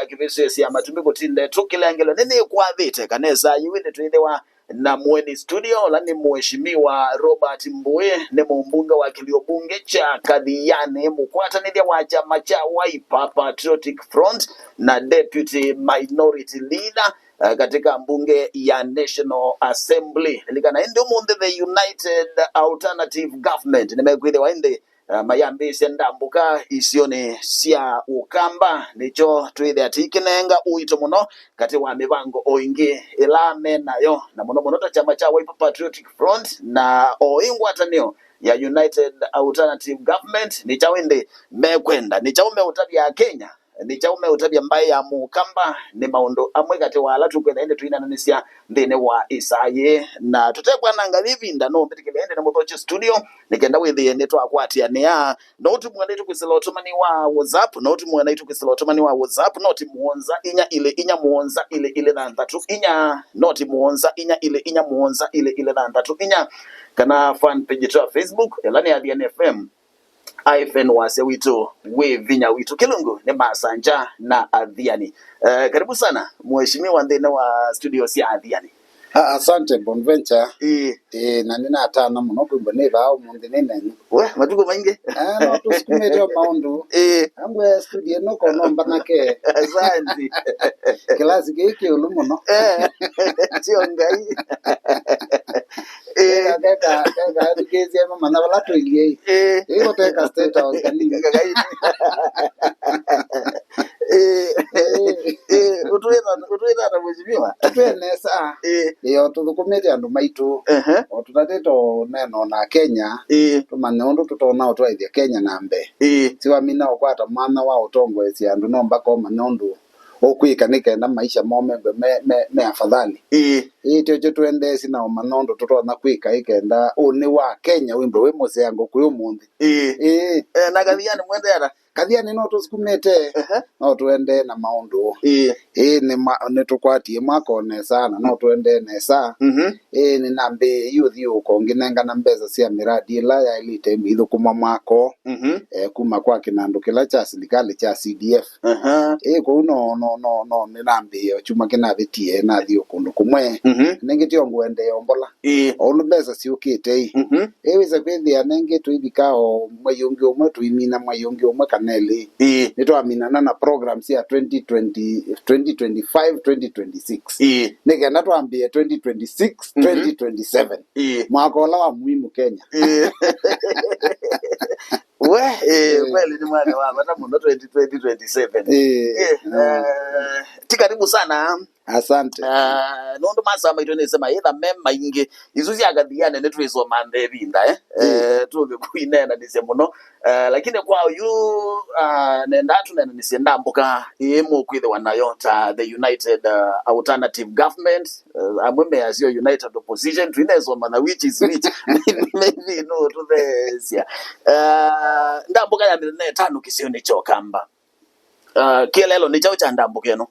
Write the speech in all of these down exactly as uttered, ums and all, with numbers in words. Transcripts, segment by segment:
Kĩvĩsĩsya matumbĩ kũtinde tũkĩlengelwa nĩnĩkwathĩte kanesa yu ĩndĩ twĩthĩwa na mũeni studio, ũla nĩ Mheshimiwa Robert Mbui, nĩ mũmbunge wa kĩlio bunge kya Kathiani, mũkwatanĩthya wa kyama kya Wiper Patriotic Front na deputy minority leader, eh, katika mbunge ya National Assembly. Lilikana ĩndĩ ũmũnthĩ the United Alternative Government nĩmekwĩthĩwa ĩndĩ, eh, mayambĩĩsye ndambũka isionĩ sya Ũkamba, nĩkyo twĩthĩa tĩkĩnenga ũito mũno katĩ wa mĩvango o ĩngĩ ĩla me nayo, na mũno mũno ta kyama kya Wiper Patriotic Front na o ĩ ngwatanĩo ya United Alternative Government. Nĩ kyaũ ĩndĩ mekwenda? Nĩ kyaũ meũtavya Akenya? Nĩ kyaũ meũtavya mbaĩ ya Mũkamba? Nĩ maũndũ amwe katĩ wa ala tũkwenda ĩndĩ tũinananĩsya nthĩnĩ wa ĩsaa yĩĩ. Na tũtekwananga ĩvinda, no ũmbĩtĩkĩlya ĩndĩ nĩ mũthokye studio nĩ kenda wĩthĩe nĩtwakwatĩanĩa. No ũtũmũe naitũ kwĩsĩla ũtũmani wa WhatsApp, no ũtũmũe naitũ kwĩsĩla ũtũmani wa WhatsApp, noti mũonza inya ilĩ inya mũonza ilĩ ilĩ thanthatũ inya, noti mũonza inya ilĩ inya mũonza ilĩ ilĩ thanthatũ inya, kana fan page yetu ya Facebook, ĩla nĩ Athiani F M. Hyphen wasya witũ wĩ vinya witũ. Kĩlungu nĩ Masanja na Athiani. Eh, karibu sana, mheshimiwa, nthĩnĩ wa studio sya Athiani. Ah, asante Bonventure. Ĩĩ. Ĩĩ, na nĩnatana mũno kwĩmbwa nĩ vaa ũmũnthĩ nĩ nenyu. We, matukũ maingĩ. Ah, no tũsukumĩte o maũndũ. Ĩĩ. Angwe studio ĩno kono mbanake. Asante. Kĩlasi kĩĩ kĩũlũ mũno. Eh, sio ngai. Ĩĩ. Keka, keka, keka, athikĩĩsya mamanya vala tũilyei. Ĩĩ. Ĩĩ, ũteka State House kanini. Kaka ĩĩ. Ĩĩ. Ĩĩ. Ĩĩ, ũtwĩta, ũtwĩta ata mheshimiwa? Twĩ nesa. Ĩĩ. Ĩĩ, o tũthũkũmĩte andũ maitũ. Ehe. O tũtatĩte ũneena na Kenya. Ĩĩ. Tũmanye ũndũ tũtonya ũtwaĩthya Kenya na mbee. Ĩĩ. Tiwamina ũkwata mwanya wa ũtongoesya andũ no mbaka ũmanye ũndũ ũkwĩka nĩ kenda maisha moo methwe me, me, me afadhali. Ĩĩ. Ĩĩ, tyo kyo twendeesye na ũmanya ũndũ tũtonya kwĩka ĩ kenda ũnĩ wa Kenya wĩmbwe wĩ mũseango kwĩ ũmũnthĩ. Ĩĩ. Ĩĩ. Eh, na Kathiani mwendee ata? Kathiani no tũsukumĩte, ehe, no tũendee na maũndũ. Ĩĩ. Ĩĩ, nĩ ma-, nĩtũkwatie mwaka o nesa na no tũendee nesa. Mhm. Ĩĩ, nĩnambĩĩie ũthiũũko ngĩnengana mbesa sya mĩradi ĩla yaĩlĩte ĩthũkũmwa mwaka ũũ. Mhm. Eh, kuma kwa kĩnandũ kĩla kya silikalĩ kya C D F. Aha. Ĩ, kwoou no, no, no, no, nĩnambĩĩe o kyumwa kĩnavĩtie, nathi o kũndũ kũmwe. Mhm. Nĩngĩ tyo ngũendee o mbola. Ĩĩ. O ũndũ mbesa syũkĩte ĩ. Mhm. Ĩ, wĩsa kwĩthĩa nĩngĩ tũivika o mwei ũngĩ ũmwe, tũimina mwei ũngĩ ũmwe kana elĩ. Ĩĩ. Nĩtwaminana na program sya twenty twenty, twenty twenty-five, twenty twenty-six. Ĩĩ. Nĩ kenda twambĩe twenty twenty-six, mhm, twenty twenty-seven. Ĩĩ. Mwaka ũla wa muhimu Kenya. Ĩĩ. We, eh, eh, kweli nĩ mwaka wa vata mũno twenty twenty, twenty seven. Eh, eh, mm, eh, ti karibu sana. Asante. Ah, nũndũ masaa maitũ nĩsema ĩtha me maingĩ. Isu sya Kathiani nĩtwĩsoma nthĩ ĩvinda, eh? Eh, eh, tũke kũineenanĩsya mũno. Eh, lakini kwa oyu, ah, nenda tũneenanĩsye ndambũka ĩĩ mũkwĩthĩwa nayo ta the United, ah, Alternative Government. Eh, amwe measya United Opposition, twinesa ũmanya which is which. Maybe no tũtheesya. Eh, ndambũka ya mĩthenya ĩtano kĩsionĩ kya Ũkamba. Eh, kĩeleelo nĩ kyaũ kya ndambũka ĩno?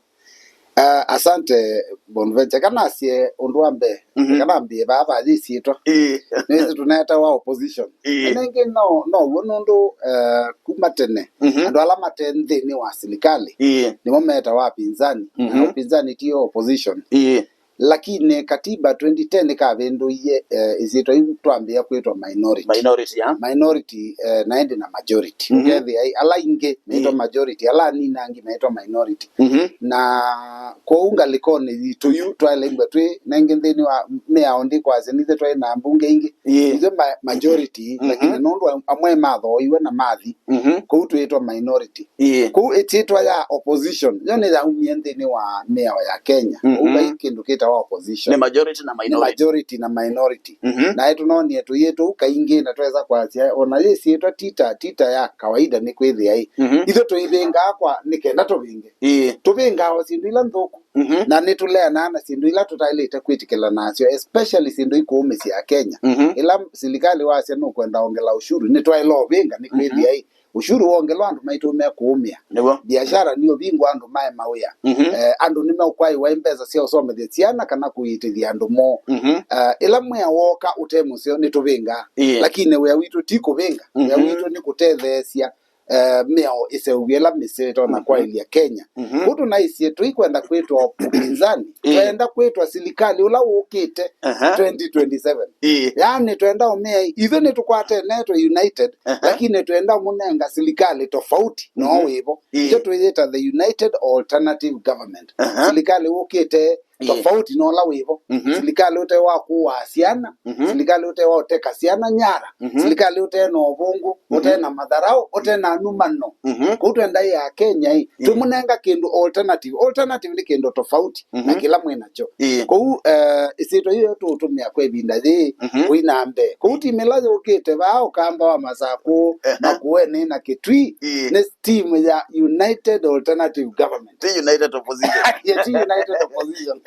Eh, asante Bonventure. Kanasye ũndũ wa mbee, mhm, kanambie vaa vayĩsyĩtwa. Ĩĩ. Nĩsĩ tũnetawa opposition. Ĩĩ. Na nĩngĩ no, no w'o nũndũ, eh, kuma tene, mhm, andũ ala mate nthĩnĩ wa silikalĩ, ĩĩ, nĩmo metawa apinzani. Na, mhm, upinzani ti opposition. Ĩĩ. Lakini katiba twenty ten ĩkavĩndũie, eh, ĩsyĩtwa yu twambĩĩa kwĩtwa minority. Minority, ya? Minority, eh, na ĩndĩ na majority. Mhm. Ũkethĩa ĩ, ala ingĩ meĩtwa, ĩĩ, majority, ala anini angĩ meĩtwa minority. Mhm. Na kwoou ngalĩkonĩ yitũ yu twaĩle imbwa twĩ nengĩ nthĩnĩ wa mĩao ndikwasya nithe twaĩ na mbunge ingĩ. Ĩĩ. Ithe ma-, majority, mhm, lakini nũndũ am-, amwe mathooiwe na mathi, mhm, kũu twĩtwa minority. Ĩĩ. Kũu ĩsyĩtwa ya opposition, yo nĩ yaumie nthĩnĩ wa mĩao ya Kenya. Mhm. Kũu vai kĩndũ kĩtawa opposition. Nĩ majority na, nĩ minority, majority na minority. Mhm. Na ĩtũnonie tũyĩtũ kaingĩ na twesa kwasya, ona yĩsyĩtwa tita, tita ya kawaida nĩ kwĩthĩa ĩ. Mhm. Ithu tũivĩngaa kwa nĩ kenda tũvĩnge. Ĩĩ. Tũvĩngaa o syĩndũ ila nthũku. Mhm. Na nĩtũleanaa na syĩndũ ila tũtaĩlĩte kwĩtĩkĩla nasyo, especially syĩndũ ikũũmĩsya Akenya. Mhm. Ĩla silikalĩ wasya nũkwenda ongela ushuru, nĩtwaĩla ũvĩnga nĩkwĩthĩa, mhm, ĩ, ushuru wongelwa andũ maitũmĩa kũũmĩa. Nĩw'o. Biashara nĩũvingwa andũ mae mawĩa. Mhm. Eh, andũ nĩmeũkwaĩwa mbesa sya ũsomethya syana kana kũiĩtĩthya andũ moo. Mhm. Eh, ĩla mwĩa wooka ũte mũseo nĩtũvĩngaa. Ĩĩ. Lakini wĩa witũ ti kũvĩnga. Wĩa, mhm, witũ nĩ kũtetheesya eh, mĩao ĩseũvye ĩla mĩseo ĩtonya kwaĩlya Kenya. Mhm. Kũu tũnaisye tũikwenda kwĩtwa upinzani, ĩĩ, twenda kwĩtwa silikalĩ ũla wũkĩte, aha, twenty twenty-seven. Ĩĩ. Yaani twenda ũmea ithyĩ nĩtũkwatene twĩ united, aha, lakini twenda ũmũnenga silikalĩ tofauti no, mhm, wĩvo. Ĩĩ. Nĩkyo twĩyĩta the United Alternative Government. Aha. Silikalĩ wũkĩte, ĩĩ, tofauti na ũla wĩvo. Mhm. Silikalĩ ũte wa kũaa syana, mhm, silikalĩ ũte wa ũteka syana nyara, mhm, silikalĩ ũte na ũvũngũ, mhm, ũte na matharaũ, ũte na numano. Mhm. Kũu twenda ya Kenya ĩ, ĩĩ, tũmũnenga kĩndũ alternative. Alternative nĩ kĩndũ tofauti na, mhm, kĩla mwĩ nakyo. Ĩĩ. Kũu, eh, ĩsyĩtwa yĩyo tũũtũmĩa kwa ĩvinda yĩĩ, mhm, kũi na mbee. Kũu timu ĩla yũkĩte vaa, Ũkamba wa Masakũ, ehe, Makueni na Kitui, ĩĩ, nĩ timu ya United Alternative Government. Ti United Opposition. Ĩĩ, ti United Opposition.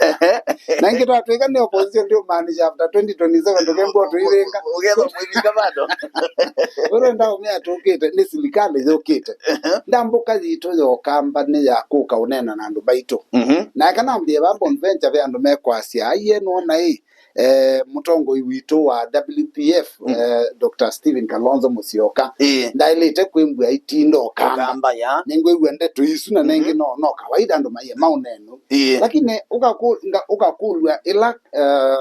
Na ĩngĩ twatw'ĩka nĩ opposition, ndĩũmaanisha after twenty twenty-seven tũkembwa tũivinga. Ũkethwa mũivinga bado. Ũrĩa ndaũmĩa tũkĩte nĩ silikalĩ yũkĩte. Ehe. Ndambũka yitũ ya Ũkamba nĩ ya kũka ũneena na andũ maitũ. Mhm. Na eka nambie va Bonventure ve andũ mekwasya, aiye nũona ĩ, eh, mũtongoi witũ wa W P F, mm, eh, Doctor Stephen Kalonzo Musyoka, ĩĩ, ndaĩlĩte kwĩmbwa itinda Ũkamba. Ũkamba, ya. Nĩngwĩw'a ndeto isu na, mhm, nengĩ no, no kawaida andũ maiye maũneno. Ĩĩ. Lakini ũkakũ-, nga-, ũkakũlw'a ĩla, eh,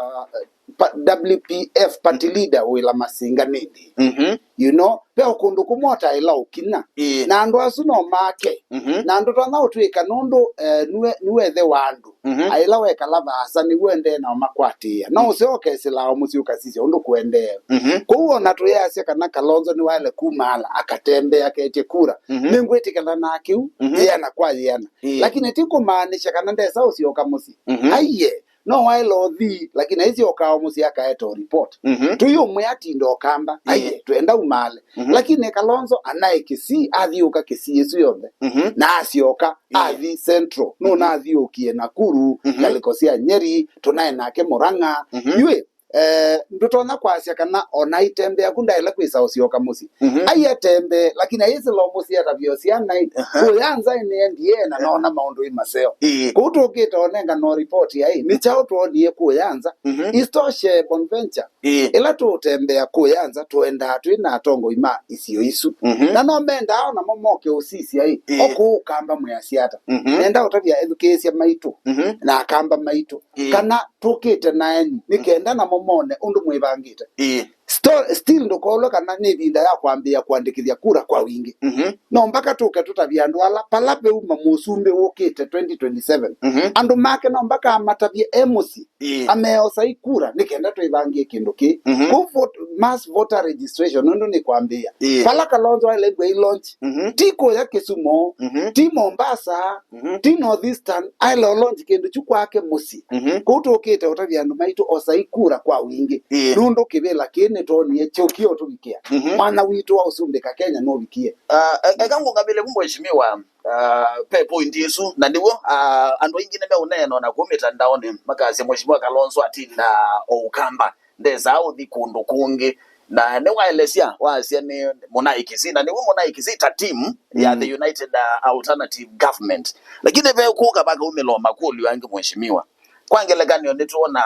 pa-, W P F party, mm, leader wĩla masinga nĩndĩ. Mhm. You know, ve o kũndũ kũmwe ũtaĩla ũkinya. Ĩĩ. Na andũ asu no make. Mhm. Na ndũtonya ũtw'ĩka nũndũ, eh, nue-, nue ĩthe wa andũ. Mhm. Aĩla wekala vaasa nĩw'o endee nao makwatĩĩa. No, mm, ũseo ũkesĩlaa o mũsyĩ ũkasisya ũndũ kũendee. Mhm. Kwoou ona tũyasya kana Kalonzo nĩwaĩle kumaala akatembea aketye kura. Mhm. Nĩngwĩtĩkĩlana na kĩu, mhm, yĩana kwa yĩana. Ĩĩ. Lakini ti kũmaanisha kana ndesa ũsyoka mũsyĩ. Mhm. Aiye, no waĩle ũthi, lakini aisyokaa o mũsyĩ akaeta o report. Mhm. Tũyũmwĩa atinda Ũkamba, ĩĩ, aiye, twenda umaale. Mhm. Lakini Kalonzo anaĩ Kisii, athiũka Kisii ĩsu yonthe. Mhm. Na asyoka, ĩĩ, athi Central. Mhm. Nũnathiũkie Nakuru, mhm, ngalĩko sya Nyeri, tũnaĩ nake Murang'a. Mhm. Yu ĩ, eh, ndũtonya kwasya kana ona aitembea ku ndaĩle kwĩsa ũsyoka mũsyĩ. Mhm. Aiatembee, lakini aisĩla o mũsyĩ atavya o syana ĩ, aha, kũya nza ĩ nĩendie na nona maũndũ ĩ maseo. Ĩĩ. Kũu tũkĩte onengana o report ya ĩ, nĩ kyaũ twonie kũya nza. Mhm. Isitoshe, Bonventure, ĩĩ, ĩla tũũtembea kũya nza, tũendaa twĩ na atongoi ma isio isu. Mhm. Na no mendaa o namo moke ũsisya ĩ, ĩĩ, o kũũ Ũkamba mwĩasya ata. Mhm. Nenda ũtavya ethukĩĩsya maitũ, mhm, na Akamba maitũ, ĩĩ, kana tũkĩte na eni, nĩ kenda namo mone ũndũ mwĩvangĩte. Ĩĩ. Sto-, still ndũkolwe kana nĩ ĩvinda ya kwambĩĩa kũandĩkĩthya kura kwa wingĩ. Mhm. No mpaka tũke tũtavye andũ ala, pala veuma mũsumbĩ wũkĩte twenty twenty-seven. Mhm. Andũ make no mpaka amatavye e mũsyĩ. Ĩĩ. Ameosa ikura nĩ kenda twĩvangie kĩndũ kĩĩ. Mhm. Kũ vote, mass voter registration nũndũ nĩ kwambĩĩa. Ĩĩ. Pala Kalonzo aĩle kwĩ launch. Mhm. Ti kũya Kisumu, mhm, ti Mombasa, mhm, ti North Eastern, aĩle o launch kĩndũ kyu kwake mũsyĩ. Mhm. Kũu tũkĩte ũtavya andũ maitũ osai kura kwa wingĩ. Ĩĩ. Nũndũ kĩvĩla kĩĩ nĩtwonie kyo kĩotũvikĩa. Mhm. Mwana witũ wa ũsumbĩka Kenya nũvikie. Ah, e-, eka ngũngamĩle vu mheshimiwa. Ah, ve point ĩsu, na nĩw'o, ah, andũ aingĩ nĩmeũneena o na kũu mĩtandaonĩ, makasya Mheshimiwa Kalonzo atindaa o Ũkamba, ndesaa ũthi kũndũ kũngĩ. Na nĩwaelesya, wasya nĩ mũnaĩ Kisii, na nĩw'o mũnaĩ Kisii ta team ya, mm, the United, ah, Alternative Government. Lakini ve kũka vakaumĩla o makũlyo angĩ, Mheshimiwa. Kwa ngelekany'o, nĩtwona,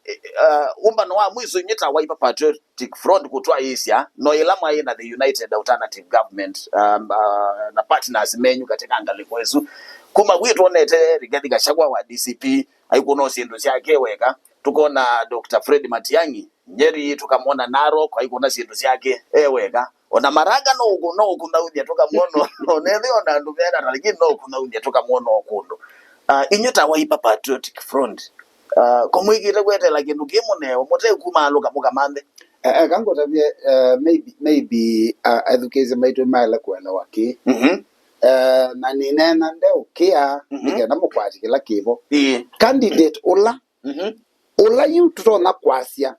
eh, eh, ũmbano wa mwiso inyuĩ ta Wiper Patriotic Front kũtwaĩĩsya, no ĩla mwaĩ na the United Alternative Government, um, uh, na partners menyu katika ngalĩko ĩsu. Kuma kwĩ twonete Rigathi Gachagua wa D C P aikũna syĩndũ syake weka, tũkona Doctor Fred Matiang'i Nyeri, tũkamwona Narok aikũna syĩndũ syake e weka. Ona Maraga no ũkũ-, no ũkũnyaũthya tũkamwona, ona ethĩwa ona andũ meana, lakini no ũkũnyaũthya tũkamwona o kũndũ. Ah, inyuĩ ta Wiper Patriotic Front, ah, ko mwĩkĩte kweteela kĩndũ kĩ mũneo, mũtekumaalũka mũkamanthe? E-, eka ngũtavye, eh, maybe, maybe, ah, ethukĩĩsya maitũ maĩle kũelewa kĩĩ. Mhm. Eh, na nĩneena ndeũkĩa, mhm, nĩ kenda mũkwati kĩla kĩvo. Ĩĩ. Candidate ũla, mhm, ũla yu tũtonya kwasya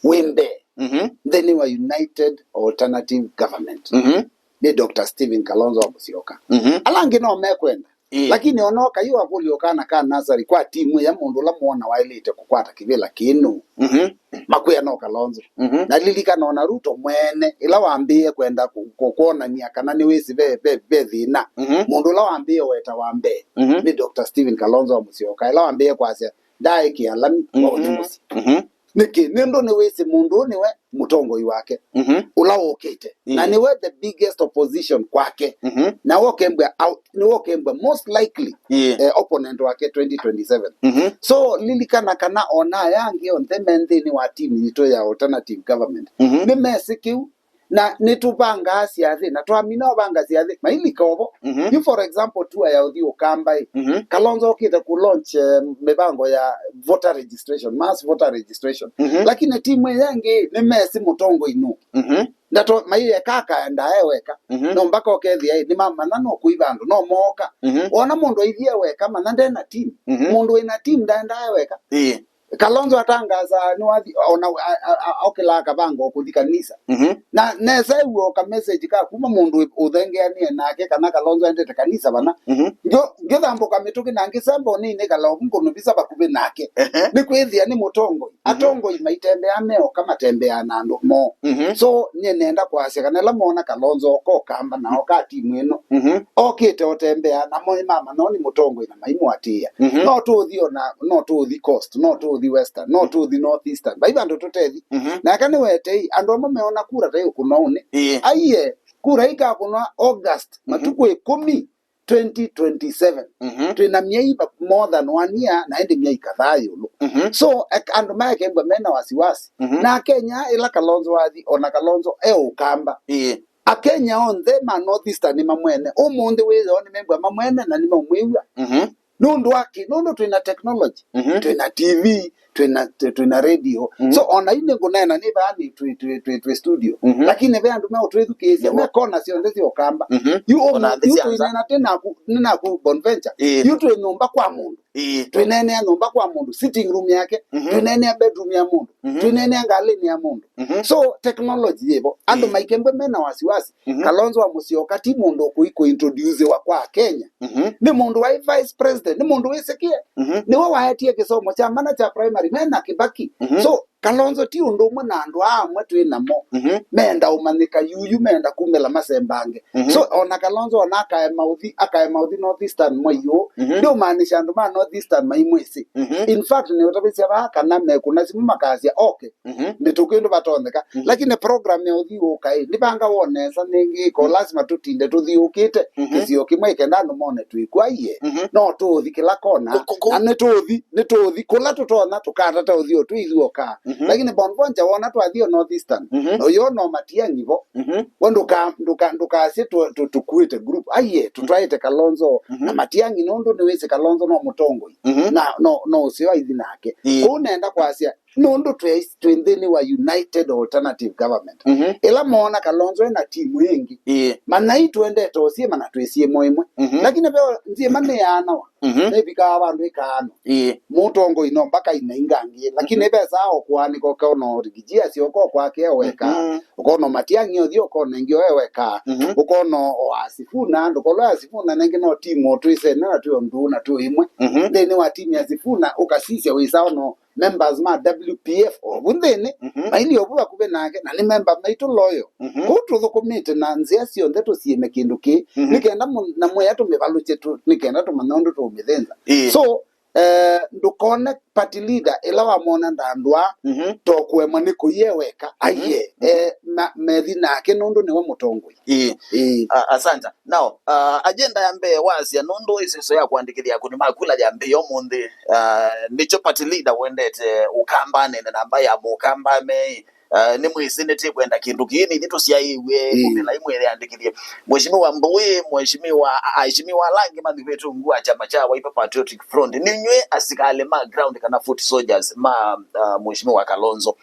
wĩ mbee, mhm, nthĩnĩ wa United Alternative Government, mhm, nĩ Doctor Stephen Kalonzo wa Musyoka. Mhm. Ala angĩ no mekwenda. Ĩĩ. Lakini ona ũkai wakũlya kana ka nasari kwa timu ya mũndũ ũla mwona waĩlĩte kũkwata kĩvĩla kĩĩ nũũ? Mhm. Makwĩa no Kalonzo. Mhm. Na lilikana ona Ruto mwene, ĩla wambĩĩe kwenda kũ-, kũ-, kwonany'a kana nĩwĩsĩ ve, ve, ve thĩna, mhm, mũndũ ũla wambĩĩe weta wa mbee, mhm, nĩ Doctor Stephen Kalonzo wa Musyoka, ĩla wambĩĩe kwasya, "Ndaaĩkĩa lami, mhm, kwa ũthi mũsyĩ." Mhm. Nĩkĩ? Nĩũndũ nĩwĩsĩ mũndũ ũũ nĩwe mũtongoi wake, mhm, ũla ũkĩte. Na, ĩĩ, nĩwe the biggest opposition kwake. Mhm. Na wokembwa au-, nĩwokembwa most likely, ĩĩ, eh, opponent wake twenty twenty-seven. Mhm. So lilikana kana ona aya angĩ onthe me nthĩnĩ wa team yitũ ya alternative government, mhm, nĩmesĩ kĩu, na nĩtũvangaa syathĩ, na twamina ũvanga syathĩ mailika ovo. Mhm. Yu, for example, tour ya ũthi Ũkamba ĩ, mhm, Kalonzo okĩte ku launch, eh, mĩvango ya voter registration, mass voter registration. Mhm. Lakini timu ĩya ĩngĩ nĩmesĩ mũtongoi nũ. Mhm. Ndato maiyeka akaenda e weka. Mhm. No mpaka ũkethĩa ĩ, nĩmamanya no kũiva andũ, no mooka. Mhm. Wona mũndũ aithie weka, manya ndena team. Mhm. Mũndũ wĩna team ndaendaa e weka. Ĩĩ. Kalonzo atangaza nĩwathi, ona a-, a-, a-, okĩlaa kavanga ũkũthi kanisa. Mhm. Na nesa ew'a ka message ka kuma mũndũ ũthengeanie nake kana Kalonzo endete kanisa vana. Mhm. Ngĩ-, ngĩthambũka mĩtũkĩ na ngĩsemba ũnĩnĩ kala ũvu ngũnũvisa vakuvĩ nake. Ehe. Nĩkwĩthĩa nĩ mũtongoi. Mhm. Atongoi maitembea meoka matembeaa na andũ moo. Mhm. So, nyie nenda kwasya kana ĩla moona Kalonzo oka Ũkamba na oka timu ĩno, mhm, okĩte ũtembea na mo mamanya nĩ mũtongoi na maimũatĩĩa. Mhm. No tũũthi ona, no tũũthi Coast, no tũũthi Western, no tũũthi North Eastern. Vai vandũ tũtethi. Mhm. Na aka nĩwetei, andũ amwe meona kura ta ĩũkũnwa ũnĩ. Ĩĩ. Aiye, kura ikakũnwa August, mhm, matukũ ĩkũmi, twenty twenty-seven. Mhm. Twĩ na myei va-, more than one year, na ĩndĩ myei kadhaa ĩũlũ. Mhm. So, ek-, andũ maekembwa mena wasiwasi. Mhm. Na Akenya ĩla Kalonzo wathi, ona Kalonzo e Ũkamba. Ĩĩ. Akenya onthe ma North Eastern nĩmamwene. Ũmũnthĩ wĩoo nĩmembwa mamwene na nĩmaũmwĩw'a. Mhm. Nũndũ wa kĩ? Nũndũ twĩ na technology. Mhm. Twĩ na T V, twĩ na, twĩ, twĩ na radio. Mhm. So, ona yu nĩngũneena nĩ vaa nĩ twĩ, twĩ, twĩ, twĩ studio. Mhm. Lakini ve andũ meũtwĩthukĩĩsya, nĩw'o, me kona syonthe sya Ũkamba. Mhm. Yu ũmũ-, ona nthĩ yu sya nza. Twĩneena tĩ naku, nĩ naku Bonventure. Ĩĩ. Yu twĩ nyũmba kwa mũndũ. Ĩĩ. Twĩneenea nyũmba kwa mũndũ, sitting room yake. Mhm. Twĩneenea bedroom ya mũndũ. Mhm. Twĩneenea ngalĩnĩ ya mũndũ. Mhm. So, technology yĩvo. Andũ, ĩĩ, maikembwe mena wasiwasi. Mhm. Kalonzo wa Musyoka ti mũndũ ũkũi kũintroduciwa kwa Kenya. Mhm. Nĩ mũndũ waĩ vice president, nĩ mũndũ wĩsĩkĩe. Mhm. Nĩwe waetie kĩsomo kya mana kya primary, mena Kibaki. Mhm. So, Kalonzo ti ũndũ ũmwe na andũ aa amwe twĩ namo. Mhm. Meenda ũmanyĩka yuyu, meenda kumĩla masembange. Mhm. So, ona Kalonzo ona akaema ũthi, akaema ũthi North Eastern mwei ũũ, mhm, ndĩũmaanisha andũ ma North Eastern maimwĩsĩ. Mhm. In fact, nĩũtavĩsya vaa kana mekũna simũ makasya, "Okay, mhm, nĩtũkwĩ ndũ vatonyeka." Mhm. Lakini program ya ũthiũũka ĩ, nĩvanga wonesa nĩngĩ, ko, mhm, lazima tũtinde tũthiũũkĩte, mhm, kĩsio kĩmwe kenda andũ mone twĩkw'a. Aiye. Mhm. No tũũthi kĩla kona. Kũ-, kũ-, kũ- Na nĩtũũthi, nĩtũũthi kũla tũtonya tũkatata ũthiũ twĩ ithuoka. Mhm. Lakini Bonventure wona twathi o North Eastern, mhm, na ũyona o Matiang'i vo. Mhm. We ndũka-, ndũka-, ndũkasye tũ-, tũ-, tũkuĩte group. Aiye, tũtwaĩte Kalonzo, mhm, na Matiang'i nũndũ nĩwĩsĩ Kalonzo no mũtongoi. Mhm. Na no, no ũseo aithi nake. Ĩĩ. Kũu nenda kwasya, nũndũ twĩ, twĩ nthĩnĩ wa United Alternative Government. Mhm. Ĩla moona Kalonzo ena timu ĩngĩ, ĩĩ, manyai twendete o syĩma na twĩ syĩmo ĩmwe. Mhm. Lakini ve nzyĩma nĩyaanawa. Mhm. Nĩvikaa vandũ ĩkaano. Ĩĩ. Mũtongoi no mpaka ina ingangĩ. Lakini, mhm, vesaa o kũanĩka ũkaona o Rigiji asyoka o kwake e weka. Mhm. Ũkaona o Matiang'i othi ũkaona ĩngĩ o e weka. Mhm. Ũkaona o Asifuna, ndũkolwa Asifuna nengĩ no timu o twĩsene na twĩ o ndũũ na twĩ ĩmwe. Mhm. Nthĩnĩ wa timu ya Sifuna ũkasisya wĩsaa no members ma W P F ovu nthĩnĩ, mhm, maili ovu vakuvĩ nake, na nĩ memba maitũ loyal. Mhm. Kũu tũthũkũmĩte na nzĩa syonthe tũsiĩme kĩndũ kĩĩ, mhm, nĩ kenda mũ-, na mwĩa tũmĩvalũkye tũ-, nĩ kenda tũmanya ũndũ tũũmĩthĩnza. Ĩĩ. So, eh, ndũkone party leader ĩla wamwona ndandũa, mhm, to kũemwa nĩ kũie weka. Aiye, mhm, eh, ma-, methi nake nũndũ nĩwe mũtongoi. Ĩĩ. Ĩĩ. A-, asante. Now, uh, agenda ya mbee wasya nũndũ ĩseso ya kũandĩkĩthya akũni ma kula yambĩĩa ũmũnthĩ, uh, nĩkyo party leader wendete Ũkamba anene na mbaĩ ya Mũkamba mei, uh, nĩmwĩsĩ nĩtĩkwenda kĩndũ kĩĩ, nĩthi tũsyaĩwe, ĩĩ, kumĩla imwe yĩandĩkĩthye. Mheshimiwa Mbũĩ, Mheshimiwa, a-, aheshimiwa ala angĩ mathivĩtwe ungu wa kyama kya Wiper Patriotic Front, nĩnyw'ĩ asikalĩ ma ground kana foot soldiers ma, uh, Mheshimiwa Kalonzo.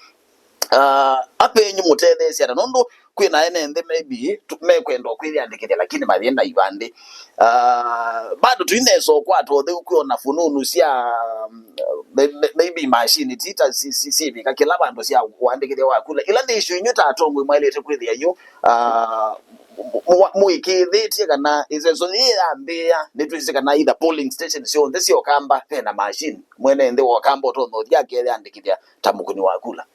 Ah, apenyu mũtetheesye ata? Nũndũ kwĩ na ene nthĩ maybe tu-, mekwenda kwĩyandĩkĩthya, lakini mathĩna ivandĩ. Ah, bado tuinesa ũkwata ũtheu kwĩona fununu sya, mm, may-, may-, maybe machine tita si-, si-, sivika kĩla vandũ sya ũandĩkĩthya wa kula. Ila nĩ icio inyu ta atongoi mwaĩlĩte kwĩthĩa yu, ah, mwa-, mũĩkĩĩthĩtye kana ĩseso yĩĩ yambĩĩa, nĩtwĩsĩ kana either polling station syonthe sya Ũkamba vena machine. Mwene nthĩ wa Ũkamba ũtonya ũthi akeyandĩkĩthya ta mũkũni wa kula.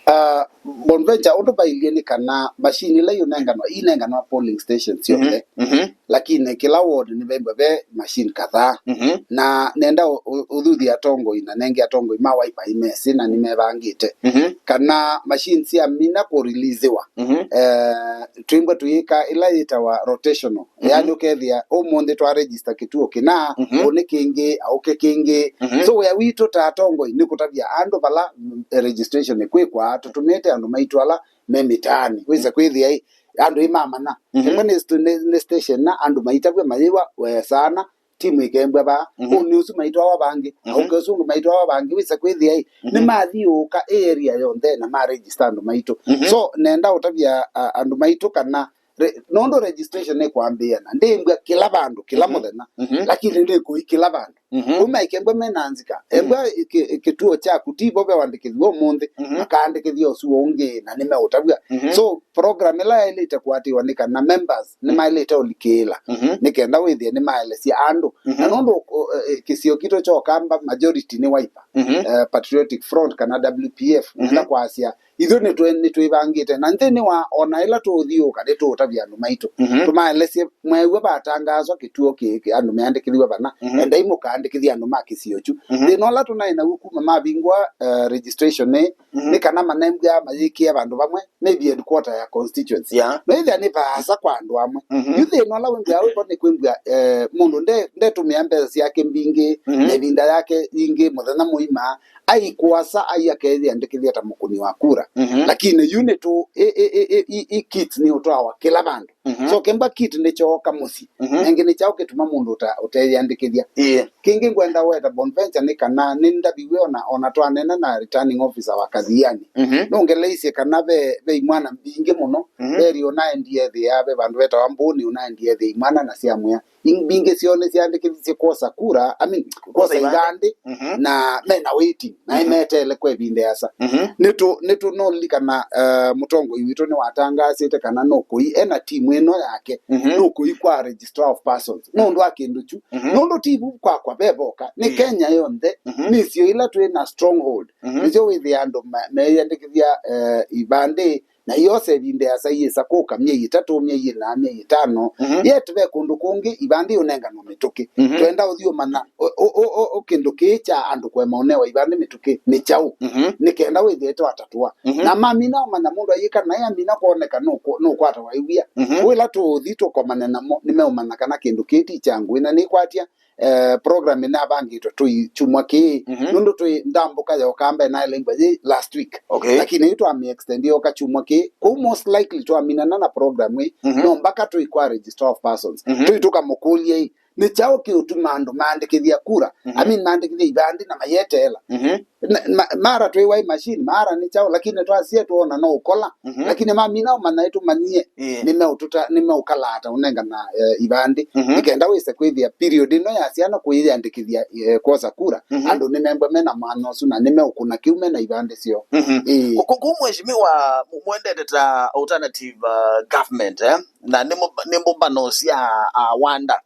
Ah, Bonventure, ũndũ vailyĩ nĩ kana machine ila iũnenganwa, inenganwa polling station syonthe. Mhm, mhm. lakini kĩla ward nĩvembwa ve machine kadhaa. Mhm. Na nenda ũ-, ũ-, ũthuthie atongoi na nenge atongoi ma Wiper imesĩ na nĩmevangĩte. Mhm. Kana machine syamina kũreleasiwa. Mhm. Eh, twĩmbwa tũyĩka ĩla yĩtawa rotational. Mhm. Yaani ũkethĩa ũmũnthĩ twa register kĩtuo kĩna, mhm, ũnĩ kĩngĩ, aũke kĩngĩ. Mhm. So wĩa witũ ta atongoi nĩ kũtavya andũ vala, mm, registration ĩkwĩkwa, tũtũmĩte andũ maitũ ala me mĩtaanĩ. Wĩsa kwĩthĩa ĩ, andũ ĩ mamanya. Mhm. Ĩmwe nĩ st-, nĩ, nĩ station na andũ maitavw'a mayĩwa, we sana, timu ĩkembwa vaa. Mhm. Ũnĩ ũsu maitwawa vangĩ, mhm, aũke ũsu ũngĩ maitwawa vangĩ. Wĩsa kwĩthĩa ĩ, mhm, nĩmathiũũka ĩ area yonthe na ma register andũ maitũ. Mhm. So, nenda ũtavya, a, andũ maitũ kana re-, nũndũ registration nĩkwambĩĩa na ndĩmbwa kĩla vandũ, kĩla, mhm, mũthenya, mhm, lakini ndĩkũi kĩla vandũ. Mhm. Kuma ikembwa mena nzika. Mhm. Embwa kĩ-, kĩtuo kyaku, ti vo ve wandĩkĩthw'a ũmũnthĩ, mhm, makaandĩkĩthya ũsu ũngĩ, na nĩmeũtavw'a. Mhm. So, program ĩla yaĩlĩte kũatĩĩwa nĩ kana members, mhm, nĩmaĩlĩte ũlikĩĩla, mhm, nĩ kenda wĩthĩe nĩmaelesya andũ. Mhm. Na nũndũ, o, e, e, kĩsio kitũ kya Ũkamba, majority nĩ Wiper, mhm, eh, Patriotic Front kana W P F, mhm, nenda kwasya, ithyĩ nĩtwe-, nĩtwĩvangĩte, na nthĩnĩ wa ona ĩla tũũthiũũka, nĩtũũtavya andũ maitũ. Mhm. Tũmaelesye, mweew'a vatangaaswa kĩtuo kĩĩ, kĩ-, andũ meandĩkĩthw'a vana, mhm, endai mũkaandĩkĩthye andũ ma kĩsio kyu. Mhm. Thĩna ũla tũnaĩ naw'o kuma mavingũa, eh, registration ĩĩ, mhm, nĩ kana manembwa mayĩkĩe vandũ vamwe, maybe headquarter ya constituency. Yeah. No ĩthĩa nĩ vaasa kwa andũ amwe. Mhm. Yu thĩna ũla wĩmbĩa wĩvo nĩ kwĩmbĩa, eh, mũndũ nde-, ndetũmĩa mbesa syake mbingĩ, mhm, na ĩvinda yake yingĩ mũthenya mũima, ai kũasa, ai akeyĩandĩkĩthya ta mũkũni wa kura. Mhm. Lakini yu nĩ tũ, i, i, i, i, i, i kit nĩ ũtwawa kĩla vandũ. Mhm. So kemba kit nĩ kyooka mũsyĩ. Mhm. Nengĩ nĩ kyaũ kĩtuma mũndũ ũta-, ũteyĩandĩkĩthya? Ĩĩ. Kĩngĩ ngwenda weta Bonventure nĩ kana nĩ ndaviwe ona, ona twanena na returning officer wa Kathiani. Mhm. Nũngeleisye kana ve, ve imwana mbingĩ mũno, mhm, veri ũnaendie thĩa, ve vandũ vetawa Mbũni ũnaendie thĩa imwana na syamwĩa. Mbingĩ syoo nĩsyandĩkĩthisye kwosa kura, I mean, kwosa ivandĩ, mhm, na mena waiting, na, mhm, imeteele kwa ĩvinda ĩasa. Mhm. Nĩtũ-, nĩtũnolilikana, eh, mũtongoi witũ nĩwatangaasĩte kana nũkũi, ena timu ĩno yake, mhm, nũkũi kwa Registrar of Persons. Nũndũ wa kĩndũ kyu, mhm, nũndũ ti vu kwakwa ve voka, nĩ, yeah, Kenya yonthe, mhm, nĩ isio ila twĩ na stronghold. Mhm. Nĩsyo wĩthĩa andũ ma-, meyĩandĩkĩthya, eh, ivandĩ, na iosa ĩvinda ĩasa, iyĩsa kũka myei ĩtatũ, myei ĩna, myei ĩtano. Mhm. Yet ve kũndũ kũngĩ ivandĩ ũnenganwa mĩtũkĩ. Mhm. Twenda ũthi ũmanya, o, o, o, o, o, kĩndũ kĩĩ kya andũ kũema ũnewa ivandĩ mĩtũkĩ nĩ kyaũ? Mhm. Nĩ kenda wĩthĩe twatatũa. Mhm. Na mamina ũmanya mũndũ ayĩka naĩ amina kwoneka nũkũ-, nũkwatawa ĩwia. Mhm. Wĩla tũũthi tũkomane namo, nĩmeũmanya kana kĩndũ kĩĩ ti kya ngũĩ na nĩkwatya eh, program ĩnavangĩtwe tũi kyumwa kĩĩ, mhm, nũndũ twĩ ndambũka ya Ũkamba ĩnaĩle ngwa yĩ last week. Okay. Lakini yu twamĩ extend yoka kyumwa kĩĩ. Kũu most likely twaminana na program ĩ, mhm, no mpaka tũi kwa Registrar of Persons. Mhm. Tũi tũkamũkũlya ĩ, nĩ kyaũ kĩũtuma andũ maandĩkĩthya kura? Mhm. I mean, maandĩkĩthya ivandĩ na mayeteela. Mhm. Na, ma-, mara twĩ wai machine, mara nĩ kyaũ, lakini twasie tuona no ũkola. Mhm. Lakini mamina ũmanya ĩtũmanyie, ĩĩ, nĩmeũtũta-, nĩmeũkalata ũnengana, eh, ivandĩ. Mhm. Nĩ kenda wĩse kwĩthĩa period ĩno ya syana kũyĩandĩkĩthya, eh, kwosa kura, mhm, andũ nĩmembwa mena mwanya ũsu na nĩmeũkũna kĩu mena ivandĩ syoo. Mhm. Ĩĩ. Kũ-, kũ-, kũu mheshimiwa, mu-, mwendete ta alternative, uh, government, eh? Na nĩ mũ-, nĩ mbũmbano sya, uh, wanda.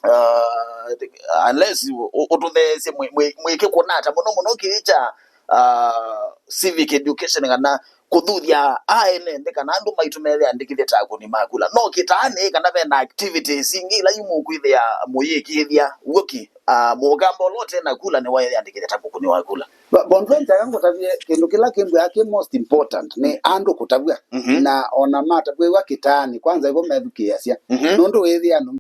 Uh, unless ũ-, ũ-, ũtũtheesye mwĩ-, mwĩ-, mwĩkĩkũnata mũno mũno kĩĩ kya, uh, civic education kana kũthuthya aene nthĩ kana andũ maitũ meyĩandĩkĩthye ta akũni ma kula. No kĩtaanĩ kana vena activities ingĩ ila yu mũkwĩthĩa mũyĩkĩĩthya w'o ki, uh, Mũkamba ũla ũte na kula nĩweyĩandĩkĩthya ta mũkũni wa kula? Ba-, Bonventure, aka ngũtavye kĩndũ kĩla kĩmbwĩa kĩ most important nĩ andũ kũtavw'a. Mhm. Na ona matavw'ĩwa kĩtaanĩ, kwanza ivo methukĩĩasya. Mhm. Nũndũ wĩthĩa andũ